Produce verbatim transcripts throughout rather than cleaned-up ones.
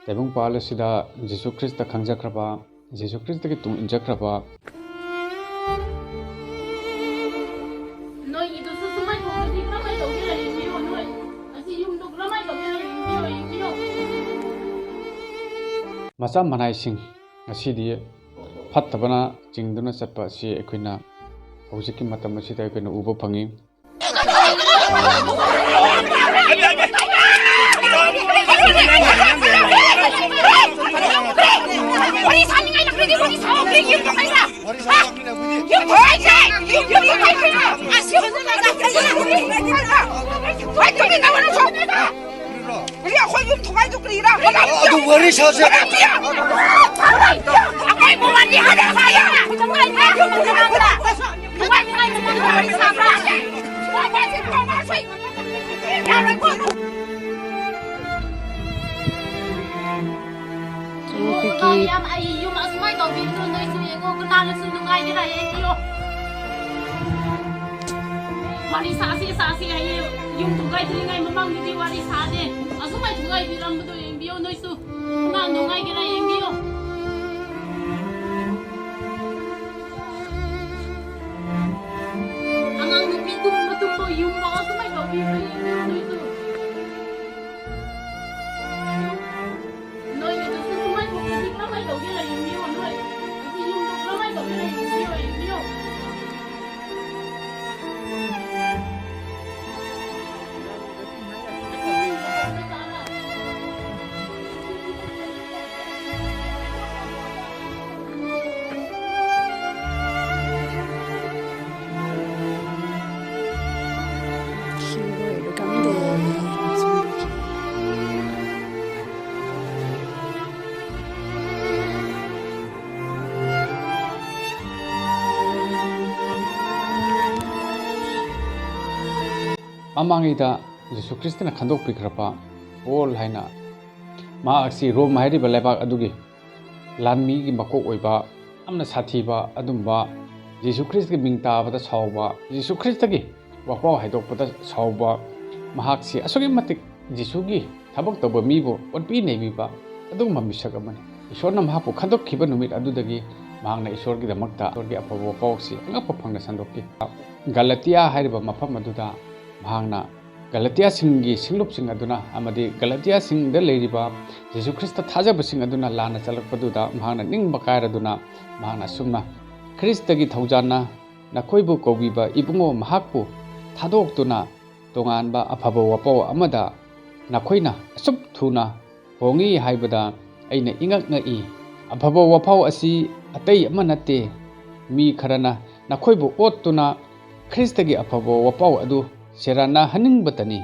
ꯇꯥꯏꯕꯪꯄꯥꯜ ꯑꯁꯤꯗ Jesus Christ ꯈꯪꯖꯈ꯭ꯔꯕ, ꯖꯤꯁꯨ ꯈ꯭ꯔꯤꯁꯇꯒꯤ ꯇꯨꯡ ꯏꯟꯖꯈ꯭ꯔꯕ꯫ ꯅꯣꯏꯒꯤꯗꯨꯁꯨ ꯁꯨꯃꯥꯏꯅ ꯇꯧꯔꯗꯤ ꯀꯔꯝꯍꯥꯏꯅ ꯇꯧꯒꯦꯔ ꯌꯦꯡꯕꯤꯌꯣ, ꯅꯣꯏ ꯑꯁꯤ ꯌꯨꯝꯗꯣ ꯀꯔꯝꯍꯥꯏꯅ ꯇꯧꯒꯦꯔ ꯌꯦꯡꯕꯤꯌꯣ, ꯌꯦꯡꯕꯤꯌꯣ꯫ ꯃꯆꯥ ꯃꯅꯥꯏꯁꯤꯡ ꯉꯁꯤꯗꯤ ꯐꯠꯇꯕꯅ ꯆꯤꯡꯗꯨꯅ ꯆꯠꯄ ꯑꯁꯤ ꯑꯩꯈꯣꯏꯅ ꯍꯧꯖꯤꯛꯀꯤ ꯃꯇꯝ ꯑꯁꯤꯗ ꯑꯩꯈꯣꯏꯅ ꯎꯕ ꯐꯪꯉꯤ꯫ ꯑꯗꯨ ꯋꯥꯔꯤ ꯁꯥꯁꯦ꯫ ꯌꯥꯝ ꯑꯩ ꯌꯨꯝ ꯑꯁꯨꯃꯥꯏꯅ ꯇꯧꯕꯤꯕꯗꯣ ꯅꯣꯏꯁꯨ ꯌꯦꯡꯉꯣ, ꯀꯅꯥꯅꯁꯨ ꯅꯨꯡꯉꯥꯏꯒꯦꯔꯥ ꯌꯦꯡꯕꯤꯌꯣ꯫ ꯋꯥꯔꯤ ꯁꯥꯁꯤ ꯁꯥꯁꯤ ꯍꯥꯏꯌꯦ, ꯌꯨꯝ ꯊꯨꯒꯥꯏꯗ꯭ꯔꯤꯉꯩ ꯃꯃꯥꯡꯗꯗꯤ ꯋꯥꯔꯤ ꯁꯥꯗꯦ꯫ ꯑꯁꯨꯃꯥꯏꯅ ꯊꯨꯒꯥꯏꯕꯤꯔꯝꯕꯗꯣ ꯌꯦꯡꯕꯤꯌꯣ ꯅꯣꯏꯁꯨ꯫ ꯀꯅꯥ ꯅꯨꯡꯉꯥꯏꯒꯦꯔꯥ ꯌꯦꯡꯕꯤꯌꯣ꯫ ꯑꯉꯥꯡ ꯅꯨꯄꯤ ꯇꯨꯝꯕ ꯇꯨꯝꯕ ꯌꯨꯝ ꯐꯥꯎ ꯑꯁꯨꯃꯥꯏꯅ ꯇꯧꯕꯤꯕ ꯌꯦꯡꯕꯤꯌꯣ ꯅꯣꯏꯁꯨ꯫ ꯅꯣꯏꯒꯤꯗꯨꯁꯨ ꯁꯨꯃꯥꯏꯅ ꯊꯣꯛꯂꯗꯤ ꯀꯔꯝꯍꯥꯏꯅ ꯇꯧꯒꯦꯔꯥ ꯌꯦꯡꯕꯤꯌꯣ ꯅꯣꯏ꯫ ꯑꯁꯤ ꯌꯨꯝꯗꯣ ꯀꯔꯝꯍꯥꯏꯅ ꯇꯧꯒꯦꯔꯥ ꯌꯦꯡꯕꯤꯌꯣ, ꯌꯦꯡꯕꯤꯌꯣ꯫ ꯃꯃꯥꯡꯉꯩꯗ ꯖꯤꯁꯨ ꯈ꯭ꯔꯤꯁꯇꯅ ꯈꯟꯗꯣꯛꯄꯤꯈ꯭ꯔꯕ ꯄꯣꯜ ꯍꯥꯏꯅ, ꯃꯍꯥꯛ ꯑꯁꯤ ꯔꯣꯝ ꯍꯥꯏꯔꯤꯕ ꯂꯩꯕꯥꯛ ꯑꯗꯨꯒꯤ ꯂꯥꯟꯃꯤꯒꯤ ꯃꯀꯣꯛ ꯑꯣꯏꯕ, ꯌꯥꯝꯅ ꯁꯥꯊꯤꯕ ꯑꯗꯨꯝꯕ, ꯖꯤꯁꯨ ꯈ꯭ꯔꯤꯁꯇꯒꯤ ꯃꯤꯡ ꯇꯥꯕꯗ ꯁꯥꯎꯕ, ꯖꯤꯁꯨ ꯈ꯭ꯔꯤꯁꯇꯒꯤ ꯋꯥꯄꯥꯎ ꯍꯥꯏꯗꯣꯛꯄꯗ ꯁꯥꯎꯕ, ꯃꯍꯥꯛꯁꯤ ꯑꯁꯨꯛꯀꯤ ꯃꯇꯤꯛ ꯖꯤꯁꯨꯒꯤ ꯊꯕꯛ ꯇꯧꯕ ꯃꯤꯕꯨ ꯑꯣꯠꯄꯤ ꯅꯩꯕꯤꯕ, ꯑꯗꯨꯒꯨꯝꯕ ꯃꯤꯁꯛ ꯑꯃꯅꯤ꯫ ꯏꯁꯣꯔꯅ ꯃꯍꯥꯛꯄꯨ ꯈꯟꯗꯣꯛꯈꯤꯕ ꯅꯨꯃꯤꯠ ꯑꯗꯨꯗꯒꯤ ꯃꯍꯥꯛꯅ ꯏꯁꯣꯔꯒꯤꯗꯃꯛꯇ ꯏꯁꯣꯔꯒꯤ ꯑꯐꯕ ꯋꯥꯄꯥꯎꯁꯤ ꯑꯉꯛꯄ ꯐꯪꯅ ꯁꯟꯗꯣꯛꯈꯤ꯫ ꯒꯂꯇꯤꯌꯥ ꯍꯥꯏꯔꯤꯕ ꯃꯐꯝ ꯑꯗꯨꯗ ꯃꯍꯥꯛꯅ ꯒꯂꯇꯤꯌꯥꯁꯤꯡꯒꯤ ꯁꯤꯡꯂꯨꯞꯁꯤꯡ ꯑꯗꯨꯅ ꯑꯃꯗꯤ ꯒꯂꯇꯤꯌꯥꯁꯤꯡꯗ ꯂꯩꯔꯤꯕ ꯖꯤꯁꯨ ꯈ꯭ꯔꯤꯁꯇ ꯊꯥꯖꯕꯁꯤꯡ ꯑꯗꯨꯅ ꯂꯥꯟꯅ ꯆꯠꯂꯛꯄꯗꯨꯗ ꯃꯍꯥꯛꯅ ꯅꯤꯡꯕ ꯀꯥꯏꯔꯗꯨꯅ ꯃꯍꯥꯛꯅ ꯑꯁꯨꯝꯅ ꯈ꯭ꯔꯤꯁꯇꯒꯤ ꯊꯧꯖꯥꯟꯅ ꯅꯈꯣꯏꯕꯨ ꯀꯧꯕꯤꯕ ꯏꯕꯨꯡꯉꯣ ꯃꯍꯥꯛꯄꯨ ꯊꯥꯗꯣꯛꯇꯨꯅ ꯇꯣꯉꯥꯟꯕ ꯑꯐꯕ ꯋꯥꯄꯥꯎ ꯑꯃꯗ ꯅꯈꯣꯏꯅ ꯑꯁꯨꯛ ꯊꯨꯅ ꯍꯣꯡꯉꯤ ꯍꯥꯏꯕꯗ ꯑꯩꯅ ꯏꯉꯛ ꯉꯛꯏ꯫ ꯑꯐꯕ ꯋꯥꯐꯥꯎ ꯑꯁꯤ ꯑꯇꯩ ꯑꯃ ꯅꯠꯇꯦ, ꯃꯤ ꯈꯔꯅ ꯅꯈꯣꯏꯕꯨ ꯑꯣꯠꯇꯨꯅ ꯈ꯭ꯔꯤꯁꯇꯒꯤ ꯑꯐꯕ ꯋꯥꯐꯥꯎ ꯑꯗꯨ ꯁꯦꯔꯥꯟꯅꯍꯟꯅꯤꯡꯕꯇꯅꯤ꯫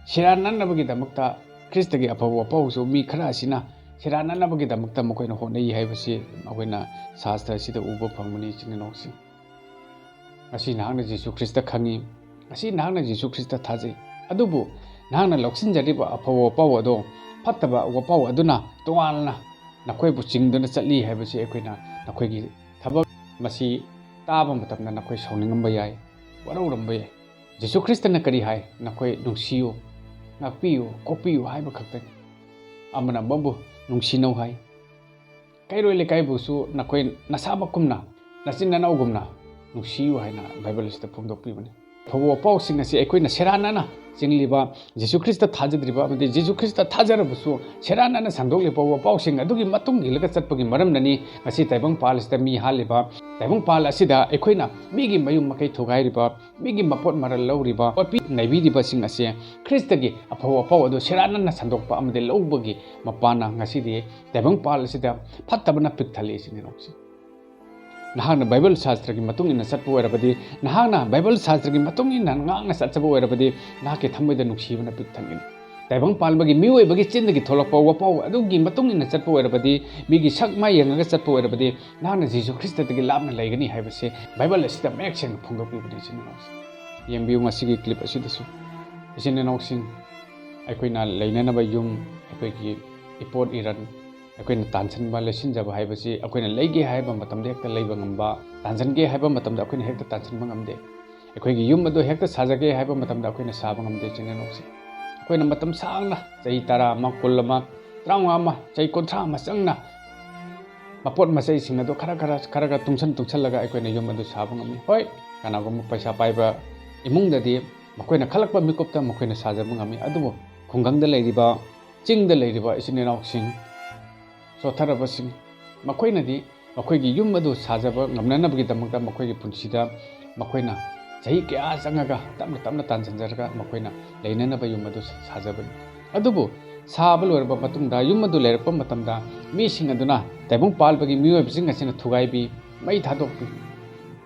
ꯁꯦꯔꯥꯟꯅꯅꯕꯒꯤꯗꯃꯛꯇ ꯈ꯭ꯔꯤꯁꯇꯒꯤ ꯑꯐꯕ ꯋꯥꯐꯥꯎꯁꯨ ꯃꯤ ꯈꯔ ꯑꯁꯤꯅ ꯁꯦꯔꯥꯟꯅꯅꯕꯒꯤꯗꯃꯛꯇ ꯃꯈꯣꯏꯅ ꯍꯣꯠꯅꯩ ꯍꯥꯏꯕꯁꯤ ꯑꯩꯈꯣꯏꯅ ꯁꯥꯁꯇ꯭ꯔ ꯑꯁꯤꯗ ꯎꯕ ꯐꯪꯕꯅꯤ, ꯏꯆꯤꯟ ꯏꯅꯥꯎꯁꯤꯡ꯫ ꯉꯁꯤ ꯅꯍꯥꯛꯅ ꯖꯤꯁꯨ ꯈ꯭ꯔꯤꯁꯇ ꯈꯪꯉꯤ, ꯉꯁꯤ ꯅꯍꯥꯛꯅ ꯖꯤꯁꯨ ꯈ꯭ꯔꯤꯁꯇ ꯊꯥꯖꯩ, ꯑꯗꯨꯕꯨ ꯅꯍꯥꯛꯅ ꯂꯧꯁꯤꯟꯖꯔꯤꯕ ꯑꯐꯕ ꯋꯥꯄꯥꯎ ꯑꯗꯣ ꯐꯠꯇꯕ ꯋꯥꯄꯥꯎ ꯑꯗꯨꯅ ꯇꯣꯉꯥꯟꯅ ꯅꯈꯣꯏꯕꯨ ꯆꯤꯡꯗꯨꯅ ꯆꯠꯂꯤ ꯍꯥꯏꯕꯁꯤ ꯑꯩꯈꯣꯏꯅ ꯅꯈꯣꯏꯒꯤ ꯊꯕꯛ ꯃꯁꯤ ꯇꯥꯕ ꯃꯇꯝꯗ ꯅꯈꯣꯏ ꯁꯥꯎꯅꯤꯡꯉꯝꯕ ꯌꯥꯏ, ꯋꯥꯔꯧꯔꯝꯕ ꯌꯥꯏ꯫ ꯖꯤꯁꯨ ꯈ꯭ꯔꯤꯁꯇꯅ ꯀꯔꯤ ꯍꯥꯏ? ꯅꯈꯣꯏ ꯅꯨꯡꯁꯤꯌꯨ, ꯉꯥꯛꯄꯤꯌꯨ, ꯀꯣꯛꯄꯤꯌꯨ ꯍꯥꯏꯕ ꯈꯛꯇꯅꯤ꯫ ꯑꯃꯅ ꯑꯃꯕꯨ ꯅꯨꯡꯁꯤꯅꯧ ꯍꯥꯏ꯫ ꯀꯩꯔꯣꯏ ꯂꯩꯀꯥꯏꯕꯨꯁꯨ ꯅꯈꯣꯏ ꯅꯁꯥꯃꯛꯀꯨꯝꯅ, ꯅꯆꯤꯟ ꯅꯅꯥꯎꯒꯨꯝꯅ ꯅꯨꯡꯁꯤꯌꯨ ꯍꯥꯏꯅ ꯕꯥꯏꯕꯜ ꯑꯁꯤꯗ ꯐꯣꯡꯗꯣꯛꯄꯤꯕꯅꯤ꯫ ꯑꯐꯕ ꯋꯥꯄꯥꯎꯁꯤꯡ ꯑꯁꯤ ꯑꯩꯈꯣꯏꯅ ꯁꯦꯔꯥꯟꯅꯅ ꯆꯤꯡꯂꯤꯕ, ꯖꯤꯁꯨ ꯈ꯭ꯔꯤꯁꯇ ꯊꯥꯖꯗ꯭ꯔꯤꯕ ꯑꯃꯗꯤ ꯖꯤꯁꯨ ꯈ꯭ꯔꯤꯁꯇ ꯊꯥꯖꯔꯕꯁꯨ ꯁꯦꯔꯥꯟꯅꯅ ꯁꯟꯗꯣꯛꯂꯤꯕ ꯋꯥꯄꯥꯎꯁꯤꯡ ꯑꯗꯨꯒꯤ ꯃꯇꯨꯡ ꯏꯜꯂꯒ ꯆꯠꯄꯒꯤ ꯃꯔꯝꯅꯅꯤ ꯉꯁꯤ ꯇꯥꯏꯕꯪꯄꯥꯜ ꯑꯁꯤꯗ ꯃꯤ ꯍꯥꯠꯂꯤꯕ, ꯇꯥꯏꯕꯪꯄꯥꯜ ꯑꯁꯤꯗ ꯑꯩꯈꯣꯏꯅ ꯃꯤꯒꯤ ꯃꯌꯨꯝ ꯃꯀꯩ ꯊꯨꯒꯥꯏꯔꯤꯕ, ꯃꯤꯒꯤ ꯃꯄꯣꯠ ꯃꯔꯜ ꯂꯧꯔꯤꯕ, ꯑꯣꯠꯄꯤ ꯅꯩꯕꯤꯔꯤꯕꯁꯤꯡ ꯑꯁꯦ ꯈ꯭ꯔꯤꯁꯇꯒꯤ ꯑꯐꯕ ꯋꯥꯄꯥꯎ ꯑꯗꯨ ꯁꯦꯔꯥꯟꯅꯅ ꯁꯟꯗꯣꯛꯄ ꯑꯃꯗꯤ ꯂꯧꯕꯒꯤ ꯃꯄꯥꯟꯅ ꯉꯁꯤꯗꯤ ꯇꯥꯏꯕꯪꯄꯥꯜ ꯑꯁꯤꯗ ꯐꯠꯇꯕꯅ ꯄꯤꯛ ꯊꯜꯂꯤ, ꯏꯆꯤꯟ ꯏꯅꯥꯎꯁꯤꯡ꯫ ꯅꯍꯥꯛꯅ ꯕꯥꯏꯕꯜ ꯁꯥꯁꯇ꯭ꯔꯒꯤ ꯃꯇꯨꯡ ꯏꯟꯅ ꯆꯠꯄ ꯑꯣꯏꯔꯕꯗꯤ, ꯅꯍꯥꯛꯅ ꯕꯥꯏꯕꯜ ꯁꯥꯁꯇ꯭ꯔꯒꯤ ꯃꯇꯨꯡ ꯏꯟꯅ ꯉꯥꯛꯅ ꯆꯠꯆꯕ ꯑꯣꯏꯔꯕꯗꯤ, ꯅꯍꯥꯛꯀꯤ ꯊꯃꯣꯏꯗ ꯅꯨꯡꯁꯤꯕꯅ ꯄꯤꯛ ꯊꯟꯒꯅꯤ꯫ ꯇꯥꯏꯕꯪ ꯄꯥꯟꯕꯒꯤ ꯃꯤꯑꯣꯏꯕꯒꯤ ꯆꯤꯟꯗꯒꯤ ꯊꯣꯛꯂꯛꯄ ꯋꯥꯄꯥꯎ ꯑꯗꯨꯒꯤ ꯃꯇꯨꯡ ꯏꯟꯅ ꯆꯠꯄ ꯑꯣꯏꯔꯕꯗꯤ, ꯃꯤꯒꯤ ꯁꯛ ꯃꯥꯏ ꯌꯦꯡꯉꯒ ꯆꯠꯄ ꯑꯣꯏꯔꯕꯗꯤ, ꯅꯍꯥꯛꯅ ꯖꯤꯁꯨ ꯈ꯭ꯔꯤꯁꯇꯗꯒꯤ ꯂꯥꯞꯅ ꯂꯩꯒꯅꯤ ꯍꯥꯏꯕꯁꯤ ꯕꯥꯏꯕꯜ ꯑꯁꯤꯗ ꯃꯌꯦꯛ ꯁꯦꯡꯅ ꯐꯣꯡꯗꯣꯛꯄꯤꯕꯅꯤ, ꯏꯆꯤꯟ ꯏꯅꯥꯎꯁꯤꯡ꯫ ꯌꯦꯡꯕꯤꯌꯨ ꯉꯁꯤꯒꯤ ꯀ꯭ꯂꯤꯞ ꯑꯁꯤꯗꯁꯨ꯫ ꯏꯆꯤꯟ ꯏꯅꯥꯎꯁꯤꯡ, ꯑꯩꯈꯣꯏꯅ ꯂꯩꯅꯅꯕ ꯌꯨꯝ, ꯑꯩꯈꯣꯏꯒꯤ ꯏꯄꯣꯠ ꯏꯔꯟ, ꯑꯩꯈꯣꯏꯅ ꯇꯥꯟꯁꯤꯟꯕ, ꯂꯩꯁꯤꯟꯖꯕ ꯍꯥꯏꯕꯁꯤ ꯑꯩꯈꯣꯏꯅ ꯂꯩꯒꯦ ꯍꯥꯏꯕ ꯃꯇꯝꯗ ꯍꯦꯛꯇ ꯂꯩꯕ ꯉꯝꯕ, ꯇꯥꯟꯁꯤꯟꯒꯦ ꯍꯥꯏꯕ ꯃꯇꯝꯗ ꯑꯩꯈꯣꯏꯅ ꯍꯦꯛꯇ ꯇꯥꯟꯁꯤꯟꯕ ꯉꯝꯗꯦ꯫ ꯑꯩꯈꯣꯏꯒꯤ ꯌꯨꯝ ꯑꯗꯨ ꯍꯦꯛꯇ ꯁꯥꯖꯒꯦ ꯍꯥꯏꯕ ꯃꯇꯝꯗ ꯑꯩꯈꯣꯏꯅ ꯁꯥꯕ ꯉꯝꯗꯦ, ꯏꯆꯤꯟ ꯏꯅꯥꯎꯁꯤꯡ꯫ ꯑꯩꯈꯣꯏꯅ ꯃꯇꯝ ꯁꯥꯡꯅ, ꯆꯍꯤ ꯇꯔꯥ ꯑꯃ, ꯀꯨꯟ ꯑꯃ, ꯇꯔꯥꯃꯉꯥ ꯑꯃ, ꯆꯍꯤ ꯀꯨꯟꯊ꯭ꯔꯥ ꯑꯃ ꯆꯪꯅ ꯃꯄꯣꯠ ꯃꯆꯩꯁꯤꯡ ꯑꯗꯨ ꯈꯔ ꯈꯔ ꯈꯔ ꯈꯔ ꯇꯨꯡꯁꯟ ꯇꯨꯡꯁꯜꯂꯒ ꯑꯩꯈꯣꯏꯅ ꯌꯨꯝ ꯑꯗꯨ ꯁꯥꯕ ꯉꯝꯃꯤ꯫ ꯍꯣꯏ, ꯀꯅꯥꯒꯨꯝꯕ ꯄꯩꯁꯥ ꯄꯥꯏꯕ ꯏꯃꯨꯡꯗꯗꯤ ꯃꯈꯣꯏꯅ ꯈꯜꯂꯛꯄ ꯃꯤꯀꯨꯞꯇ ꯃꯈꯣꯏꯅ ꯁꯥꯖꯕ ꯉꯝꯃꯤ꯫ ꯑꯗꯨꯕꯨ ꯈꯨꯡꯒꯪꯗ ꯂꯩꯔꯤꯕ, ꯆꯤꯡꯗ ꯂꯩꯔꯤꯕ ꯏꯆꯤꯟ ꯏꯅꯥꯎꯁꯤꯡ, ꯁꯣꯠꯊꯔꯕꯁꯤꯡ, ꯃꯈꯣꯏꯅꯗꯤ ꯃꯈꯣꯏꯒꯤ ꯌꯨꯝ ꯑꯗꯨ ꯁꯥꯖꯕ ꯉꯝꯅꯅꯕꯒꯤꯗꯃꯛꯇ ꯃꯈꯣꯏꯒꯤ ꯄꯨꯟꯁꯤꯗ ꯃꯈꯣꯏꯅ ꯆꯍꯤ ꯀꯌꯥ ꯆꯪꯉꯒ ꯇꯞꯅ ꯇꯞꯅ ꯇꯥꯟꯁꯤꯟꯖꯔꯒ ꯃꯈꯣꯏꯅ ꯂꯩꯅꯅꯕ ꯌꯨꯝ ꯑꯗꯨ ꯁꯥꯖꯕꯅꯤ꯫ ꯑꯗꯨꯕꯨ ꯁꯥꯕ ꯂꯣꯏꯔꯕ ꯃꯇꯨꯡꯗ, ꯌꯨꯝ ꯑꯗꯨ ꯂꯩꯔꯛꯄ ꯃꯇꯝꯗ, ꯃꯤꯁꯤꯡ ꯑꯗꯨꯅ ꯇꯥꯏꯕꯪ ꯄꯥꯜꯕꯒꯤ ꯃꯤꯑꯣꯏꯕꯁꯤꯡ ꯑꯁꯤꯅ ꯊꯨꯒꯥꯏꯕꯤ, ꯃꯩ ꯊꯥꯗꯣꯛꯄꯤ,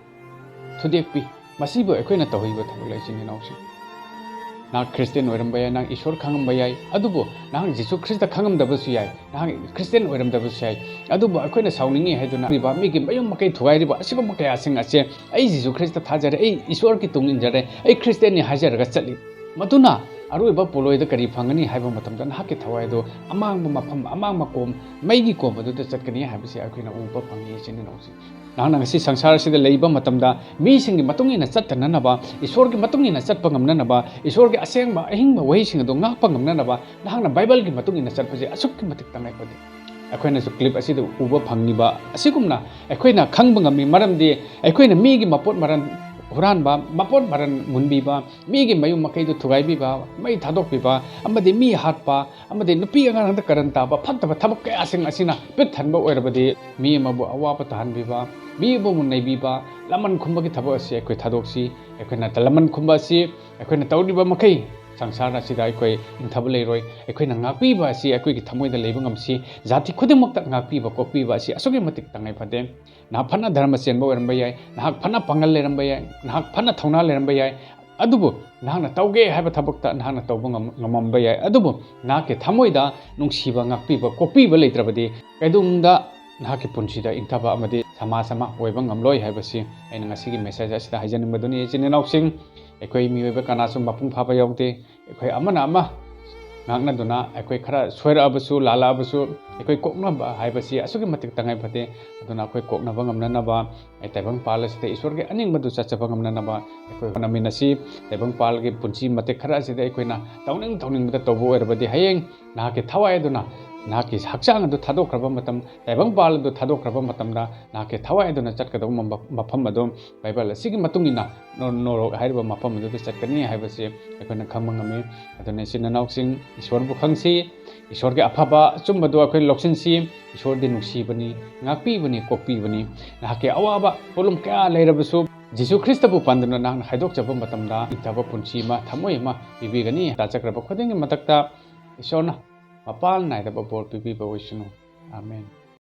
ꯊꯨꯗꯦꯛꯄꯤ, ꯃꯁꯤꯕꯨ ꯑꯩꯈꯣꯏꯅ ꯇꯧꯍꯩꯕ ꯊꯕꯛ ꯂꯩ, ꯏꯆꯤꯟ ꯏꯅꯥꯎꯁꯤꯡ꯫ ꯅꯍꯥꯛ ꯈ꯭ꯔꯤꯁꯇꯤꯌꯥꯟ ꯑꯣꯏꯔꯝꯕ ꯌꯥꯏ, ꯅꯍꯥꯛ ꯏꯁꯣꯔ ꯈꯪꯉꯝꯕ ꯌꯥꯏ, ꯑꯗꯨꯕꯨ ꯅꯍꯥꯛ ꯖꯤꯁꯨ ꯈ꯭ꯔꯤꯁꯇ ꯈꯪꯉꯝꯗꯕꯁꯨ ꯌꯥꯏ, ꯅꯍꯥꯛ ꯈ꯭ꯔꯤꯁꯇꯤꯌꯥꯟ ꯑꯣꯏꯔꯝꯗꯕꯁꯨ ꯌꯥꯏ꯫ ꯑꯗꯨꯕꯨ ꯑꯩꯈꯣꯏꯅ ꯁꯥꯎꯅꯤꯡꯉꯤ ꯍꯥꯏꯗꯨꯅ ꯃꯤꯒꯤ ꯃꯌꯨꯝ ꯃꯀꯩ ꯊꯨꯒꯥꯏꯔꯤꯕ ꯑꯁꯤꯒꯨꯝꯕ ꯀꯌꯥꯁꯤꯡ ꯑꯁꯦ, "ꯑꯩ ꯖꯤꯁꯨ ꯈ꯭ꯔꯤꯁꯇ ꯊꯥꯖꯔꯦ, ꯑꯩ ꯏꯁꯣꯔꯒꯤ ꯇꯨꯡ ꯏꯟꯖꯔꯦ, ꯑꯩ ꯈ꯭ꯔꯤꯁꯇꯤꯌꯥꯟꯅꯤ" ꯍꯥꯏꯖꯔꯒ ꯆꯠꯂꯤ꯫ ꯃꯗꯨꯅ ꯑꯔꯣꯏꯕ ꯄꯣꯠꯂꯣꯏꯗ ꯀꯔꯤ ꯐꯪꯒꯅꯤ ꯍꯥꯏꯕ ꯃꯇꯝꯗ, ꯅꯍꯥꯛꯀꯤ ꯊꯋꯥꯏ ꯑꯗꯨ ꯑꯃꯥꯡꯕ ꯃꯐꯝ, ꯑꯃꯥꯡꯕ ꯀꯣꯝ, ꯃꯩꯒꯤ ꯀꯣꯝ ꯑꯗꯨꯗ ꯆꯠꯀꯅꯤ ꯍꯥꯏꯕꯁꯤ ꯑꯩꯈꯣꯏꯅ ꯎꯕ ꯐꯪꯉꯤ, ꯏꯆꯤꯟ ꯏꯅꯥꯎꯁꯤꯡ꯫ ꯅꯍꯥꯛꯅ ꯉꯁꯤ ꯁꯪꯁꯥꯔ ꯑꯁꯤꯗ ꯂꯩꯕ ꯃꯇꯝꯗ, ꯃꯤꯁꯤꯡꯒꯤ ꯃꯇꯨꯡ ꯏꯟꯅ ꯆꯠꯇꯅꯅꯕ, ꯏꯁꯣꯔꯒꯤ ꯃꯇꯨꯡ ꯏꯟꯅ ꯆꯠꯄ ꯉꯝꯅꯅꯕ, ꯏꯁꯣꯔꯒꯤ ꯑꯁꯦꯡꯕ ꯑꯍꯤꯡꯕ ꯋꯥꯍꯩꯁꯤꯡ ꯑꯗꯨ ꯉꯥꯛꯄ ꯉꯝꯅꯅꯕ, ꯅꯍꯥꯛꯅ ꯕꯥꯏꯕꯜꯒꯤ ꯃꯇꯨꯡ ꯏꯟꯅ ꯆꯠꯄꯁꯦ ꯑꯁꯨꯛꯀꯤ ꯃꯇꯤꯛ ꯇꯉꯥꯏ ꯐꯗꯦ꯫ ꯑꯩꯈꯣꯏꯅꯁꯨ ꯀ꯭ꯂꯤꯞ ꯑꯁꯤꯗ ꯎꯕ ꯐꯪꯉꯤꯕ ꯑꯁꯤꯒꯨꯝꯅ ꯑꯩꯈꯣꯏꯅ ꯈꯪꯕ ꯉꯝꯃꯤ, ꯃꯔꯝꯗꯤ ꯑꯩꯈꯣꯏꯅ ꯃꯤꯒꯤ ꯃꯄꯣꯠ ꯃꯔꯟ ꯍꯨꯔꯥꯟꯕ, ꯃꯄꯣꯠ ꯃꯔꯟ ꯃꯨꯟꯕꯤꯕ, ꯃꯤꯒꯤ ꯃꯌꯨꯝ ꯃꯀꯩꯗꯨ ꯊꯨꯒꯥꯏꯕꯤꯕ, ꯃꯩ ꯊꯥꯗꯣꯛꯄꯤꯕ, ꯑꯃꯗꯤ ꯃꯤ ꯍꯥꯠꯄ, ꯑꯃꯗꯤ ꯅꯨꯄꯤ ꯑꯉꯥꯡꯗ ꯀꯔꯟ ꯇꯥꯕ, ꯐꯠꯇꯕ ꯊꯕꯛ ꯀꯌꯥꯁꯤꯡ ꯑꯁꯤꯅ ꯄꯤꯛ ꯊꯟꯕ ꯑꯣꯏꯔꯕꯗꯤ, ꯃꯤ ꯑꯃꯕꯨ ꯑꯋꯥꯕ ꯇꯥꯍꯟꯕꯤꯕ, ꯃꯤ ꯑꯃꯕꯨ ꯅꯩꯕꯤꯕ, ꯂꯃꯟ ꯈꯨꯝꯕꯒꯤ ꯊꯕꯛ ꯑꯁꯤ ꯑꯩꯈꯣꯏ ꯊꯥꯗꯣꯛꯁꯤ꯫ ꯑꯩꯈꯣꯏꯅ ꯂꯃꯟ ꯈꯨꯝꯕ ꯑꯁꯤ ꯑꯩꯈꯣꯏꯅ ꯇꯧꯔꯤꯕ ꯃꯈꯩ, ꯁꯪꯁꯥꯔ ꯑꯁꯤꯗ ꯑꯩꯈꯣꯏ ꯏꯪꯊꯕ ꯂꯩꯔꯣꯏ꯫ ꯑꯩꯈꯣꯏꯅ ꯉꯥꯛꯄꯤꯕ ꯑꯁꯤ ꯑꯩꯈꯣꯏꯒꯤ ꯊꯃꯣꯏꯗ ꯂꯩꯕ ꯉꯝꯁꯤ꯫ ꯖꯥꯇꯤ ꯈꯨꯗꯤꯡꯃꯛꯇ ꯉꯥꯛꯄꯤꯕ, ꯀꯣꯛꯄꯤꯕ ꯑꯁꯤ ꯑꯁꯨꯛꯀꯤ ꯃꯇꯤꯛ ꯇꯉꯥꯏ ꯐꯗꯦ꯫ ꯅꯍꯥꯛ ꯐꯅ ꯙꯔꯃ ꯆꯦꯟꯕ ꯑꯣꯏꯔꯝꯕ ꯌꯥꯏ, ꯅꯍꯥꯛ ꯐꯅ ꯄꯥꯡꯒꯜ ꯂꯩꯔꯝꯕ ꯌꯥꯏ, ꯅꯍꯥꯛ ꯐꯅ ꯊꯧꯅꯥ ꯂꯩꯔꯝꯕ ꯌꯥꯏ, ꯑꯗꯨꯕꯨ ꯅꯍꯥꯛꯅ ꯇꯧꯒꯦ ꯍꯥꯏꯕ ꯊꯕꯛꯇ ꯅꯍꯥꯛꯅ ꯇꯧꯕ ꯉꯝ-, ꯉꯝꯃꯝꯕ ꯌꯥꯏ, ꯑꯗꯨꯕꯨ ꯅꯍꯥꯛꯀꯤ ꯊꯃꯣꯏꯗ ꯅꯨꯡꯁꯤꯕ, ꯉꯥꯛꯄꯤꯕ, ꯀꯣꯛꯄꯤꯕ ꯂꯩꯇ꯭ꯔꯕꯗꯤ, ꯀꯩꯗꯧꯅꯨꯡꯗ ꯅꯍꯥꯛꯀꯤ ꯄꯨꯟꯁꯤꯗ ꯏꯪꯊꯕ ꯑꯃꯗꯤ ꯁꯃꯥꯖ ꯑꯃ ꯑꯣꯏꯕ ꯉꯝꯂꯣꯏ ꯍꯥꯏꯕꯁꯤ ꯑꯩꯅ ꯉꯁꯤꯒꯤ ꯃꯦꯁꯦꯖ ꯑꯁꯤꯗ ꯍꯥꯏꯖꯅꯤꯡꯕꯗꯨꯅꯤ꯫ ꯏꯆꯤꯟ ꯏꯅꯥꯎꯁꯤꯡ, ꯑꯩꯈꯣꯏ ꯃꯤꯑꯣꯏꯕ ꯀꯅꯥꯁꯨ ꯃꯄꯨꯡ ꯐꯥꯕ ꯌꯥꯎꯗꯦ꯫ ꯑꯩꯈꯣꯏ ꯑꯃꯅ ꯑꯃ ꯉꯥꯛꯅꯗꯨꯅ, ꯑꯩꯈꯣꯏ ꯈꯔ ꯁꯣꯏꯔꯛꯑꯕꯁꯨ, ꯂꯥꯜꯂꯛꯑꯕꯁꯨ, ꯑꯩꯈꯣꯏ ꯀꯣꯛꯅꯕ ꯍꯥꯏꯕꯁꯤ ꯑꯁꯨꯛꯀꯤ ꯃꯇꯤꯛ ꯇꯉꯥꯏ ꯐꯗꯦ꯫ ꯑꯗꯨꯅ ꯑꯩꯈꯣꯏ ꯀꯣꯛꯅꯕ ꯉꯝꯅꯅꯕ, ꯑꯩ ꯇꯥꯏꯕꯪ ꯄꯥꯜ ꯑꯁꯤꯗ ꯏꯁꯣꯔꯒꯤ ꯑꯅꯤꯡꯕꯗꯨ ꯆꯠꯆꯕ ꯉꯝꯅꯅꯕ ꯑꯩꯈꯣꯏ ꯍꯣꯠꯅꯃꯤꯟꯅꯁꯤ꯫ ꯇꯥꯏꯕꯪ ꯄꯥꯜꯒꯤ ꯄꯨꯟꯁꯤ ꯃꯇꯦꯛ ꯈꯔ ꯑꯁꯤꯗ ꯑꯩꯈꯣꯏꯅ ꯇꯧꯅꯤꯡ ꯇꯧꯅꯤꯡꯕꯗ ꯇꯧꯕ ꯑꯣꯏꯔꯕꯗꯤ, ꯍꯌꯦꯡ ꯅꯍꯥꯛꯀꯤ ꯊꯋꯥꯏ ꯑꯗꯨꯅ ꯅꯍꯥꯛꯀꯤ ꯍꯛꯆꯥꯡ ꯑꯗꯨ ꯊꯥꯗꯣꯛꯈ꯭ꯔꯕ ꯃꯇꯝ, ꯇꯥꯏꯕꯪꯄꯥꯜ ꯑꯗꯨ ꯊꯥꯗꯣꯛꯈ꯭ꯔꯕ ꯃꯇꯝꯗ ꯅꯍꯥꯛꯀꯤ ꯊꯋꯥꯏ ꯑꯗꯨꯅ ꯆꯠꯀꯗꯧꯕ ꯃ-, ꯃꯐꯝ ꯑꯗꯨ ꯕꯥꯏꯕꯜ ꯑꯁꯤꯒꯤ ꯃꯇꯨꯡ ꯏꯟꯅ ꯅꯣ-, ꯅꯣꯔꯣꯛ ꯍꯥꯏꯔꯤꯕ ꯃꯐꯝ ꯑꯗꯨꯗ ꯆꯠꯀꯅꯤ ꯍꯥꯏꯕꯁꯤ ꯑꯩꯈꯣꯏꯅ ꯈꯪꯕ ꯉꯝꯃꯤ꯫ ꯑꯗꯨꯅ ꯏꯆꯤꯟ ꯏꯅꯥꯎꯁꯤꯡ, ꯏꯁꯣꯔꯕꯨ ꯈꯪꯁꯤ, ꯏꯁꯣꯔꯒꯤ ꯑꯐꯕ ꯑꯆꯨꯝꯕꯗꯨ ꯑꯩꯈꯣꯏ ꯂꯧꯁꯤꯟꯁꯤ꯫ ꯏꯁꯣꯔꯗꯤ ꯅꯨꯡꯁꯤꯕꯅꯤ, ꯉꯥꯛꯄꯤꯕꯅꯤ, ꯀꯣꯛꯄꯤꯕꯅꯤ꯫ ꯅꯍꯥꯛꯀꯤ ꯑꯋꯥꯕ ꯄꯣꯠꯂꯨꯝ ꯀꯌꯥ ꯂꯩꯔꯕꯁꯨ ꯖꯤꯁꯨ ꯈ꯭ꯔꯤꯁꯇꯕꯨ ꯄꯥꯟꯗꯨꯅ ꯅꯍꯥꯛꯅ ꯍꯥꯏꯗꯣꯛꯆꯕ ꯃꯇꯝꯗ ꯅꯤꯡꯊꯕ ꯄꯨꯟꯁꯤ ꯑꯃ, ꯊꯃꯣꯏ ꯑꯃ ꯄꯤꯕꯤꯒꯅꯤ꯫ ꯇꯥꯖꯈ꯭ꯔꯕ ꯈꯨꯗꯤꯡꯒꯤ ꯃꯊꯛꯇ ꯏꯁꯣꯔꯅ ꯃꯄꯥꯜ ꯅꯥꯏꯗꯕ ꯕꯣꯔ ꯄꯤꯕꯤꯕ ꯑꯣꯏꯁꯅꯨ꯫ ꯑꯥꯃꯦꯟ꯫